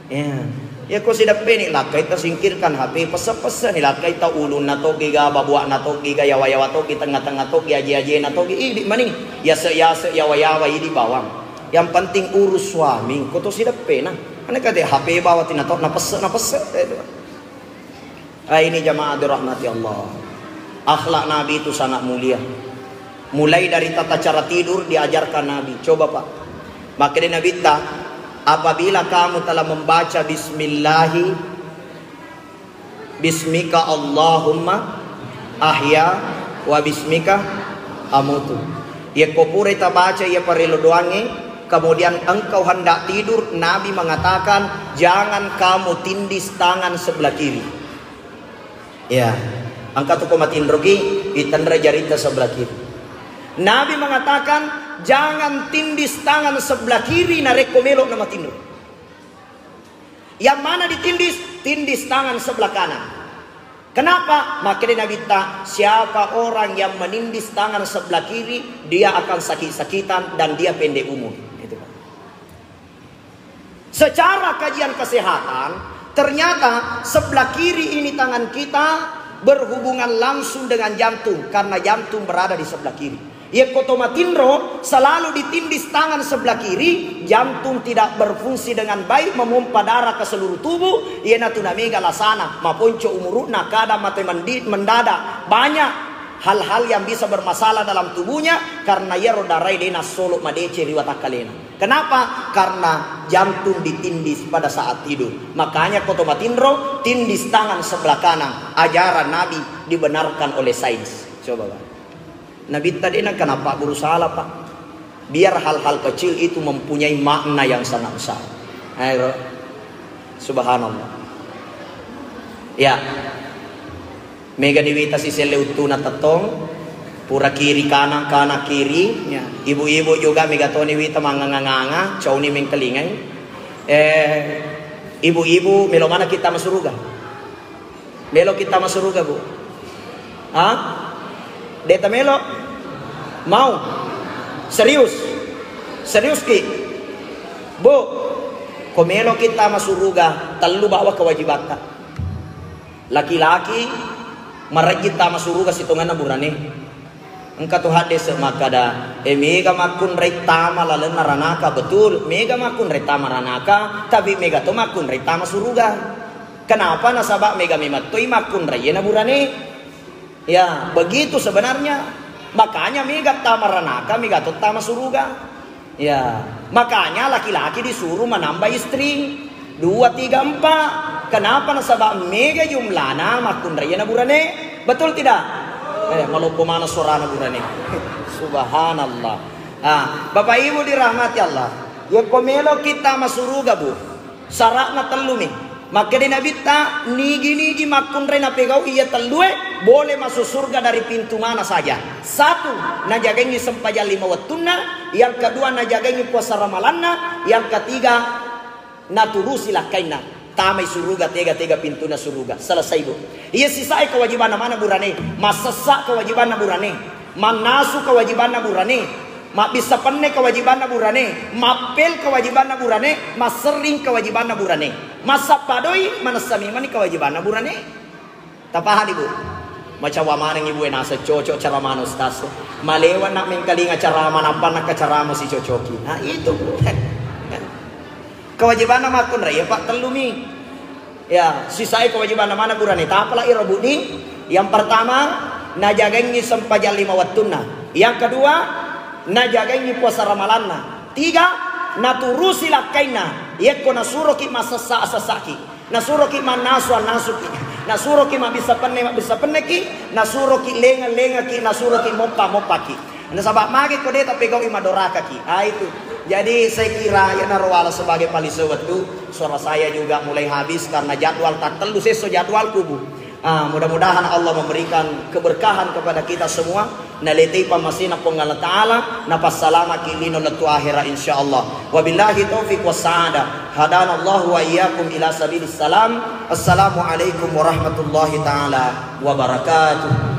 Ya. Ya ko sideppeni lakkai ta singkirkan H P, pesse-pesse ni lakkai ta ulunna toggi ga, babuakna toggi ga, yawa-yawa toggi, tengnga-tengnga toggi, aje-ajena toggi, idi mani. Yase-yase, yawa-yawa, idi bawang. Yang penting urus suami, ko to sideppena. Ane kate H P bawa tina to, napesse, napesse. Eh, Ah, ini jamaah dirahmati Allah. Akhlak Nabi itu sangat mulia. Mulai dari tata cara tidur diajarkan Nabi. Coba, Pak. Makkeda Nabitta, "Apabila kamu telah membaca bismillahi, bismika Allahumma ahya wa bismika amutu." Yekko purai tabaca iya parello doangnge, kemudian engkau hendak tidur, Nabi mengatakan, "Jangan kamu tindis tangan sebelah kiri." Ya, engka tu ko matinroki, itenre jaritta sebelah kiri. Nabi mengatakan, "Jangan tindis tangan sebelah kiri narekko melo na matinro." Yang mana ditindis? Tindis tangan sebelah kanan. Kenapa? Makkeda Nabitta, "Siapa orang yang menindis tangan sebelah kiri, dia akan sakit-sakitan dan dia pendek umur." Gitu, Pak. Secara kajian kesehatan, ternyata sebelah kiri ini tangan kita berhubungan langsung dengan jantung, karena jantung berada di sebelah kiri. Yekko to matinro selalu ditindis tangan sebelah kiri, jantung tidak berfungsi dengan baik, memompa darah ke seluruh tubuh, iyanatu namega lasana, maponco umuru'na, kadang mate mendi-, mendadak, banyak hal-hal yang bisa bermasalah dalam tubuhnya karena iyaro darai de nassolo madeceng ri watakkalena. Kenapa? Karena jantung ditindis pada saat tidur. Makanya ko to matinro, tindis tangan sebelah kanan. Ajaran Nabi dibenarkan oleh sains. Coba, Pak. Nabitta de nengka nappagguru sala, Pak. Biar hal-hal kecil itu mempunyai makna yang sangat besar. Ayo, Bro. Subhanallah. Ya. Mega niwita siselle uttuna tettong, pura kiri kanan, kanan kiri. Ya. Ibu-ibu juga mega toni wita manganga-nganga, cauni mengkelingai. Eh, ibu-ibu, melo mana kita masuruga? Melo kita masuruga, Bu? Ha? Deta melo? Mau? Serius? Serius ki? Bu, ko melo kita masuruga, tellu bawa kewajibatta. Laki-laki marejji tama suruga sitongenna burane. Engka tu haddese makkada, eh, mega makkunrai tama lalenna ranaka. Betul, mega makkunrai tama ranaka, tapi mega to makkunrai tama suruga. Kenapa? Nasaba mega memettoi makkunrai na burane. Ya, begitu sebenarnya. Makanya mega tama ranaka, mega to tama suruga. Ya, makanya laki-laki disuruh menambah istri. Dua, tiga, empat. Kenapa? Nasaba mega jumlana makkunrai na burane. Betul tidak? Eh, maloppo mana suarana burane. Subhanallah. Ah, Bapak Ibu dirahmati Allah. Yekko melo kita masuruga, Bu. Syaratna tellumi. Makkeda Nabitta, nigi-nigi makkunrai napegau iya tellue, boleh masuk surga dari pintu mana saja. Satu, najagengi sempajang lima wettunna, yang kedua najagengi puasa ramalanna, yang ketiga naturusi lakkainna. Tamai suruga, tega-tega pintunna suruga. Selesai, Bu. Iya sisae kewajibanna mana burane? Massessa kewajibanna burane. Mannasu kewajibanna burane, mabbissa penne kewajibanna burane, mappel kewajibanna burane, masserring kewajibanna burane, massappa doi manessa memani kewajibanna burane. Tapahani, Bu? Macawa maneng ibu e naseng cocok cara mana ustaz. Malewa nak mengkalinga cara mana apa nak cara mau si cocoki. Nah, itu, Bu. Kewajibanna makkunrai, ya, Pak, tellumi. Ya, sisae kewajibanna mana burane? Tapala iro, Bu, ni? Yang pertama, najagengi sempajang lima wettunna. Yang kedua, najagaingi puasa ramalanna. Tiga, naturusi lakkainna. Yekko nasuroki massessa, assessaki. Nasuroki mannasu, annasuki. Nasuroki mabbissa penne, mabbissa penneki. Nasuroki lengeng, lengeki. Nasuroki moppa, moppaki. Nasaba magi ko de tapegau'i madorakaki. Ah, itu. Jadi saya kira ya naro wala sebagai paliso wettu, suara saya juga mulai habis karena jadwal tak telu sesso jadwalku, Bu. Ah, mudah-mudahan Allah memberikan keberkahan kepada kita semua. Naletei pammasena Puang Allah Ta'ala, napassalamaki lino lettu akhera, insyaallah. Wabillahi taufiq wassa'adah. Hadanallahu wa iyyakum ila sabilis salam. Assalamualaikum warahmatullahi ta'ala wabarakatuh.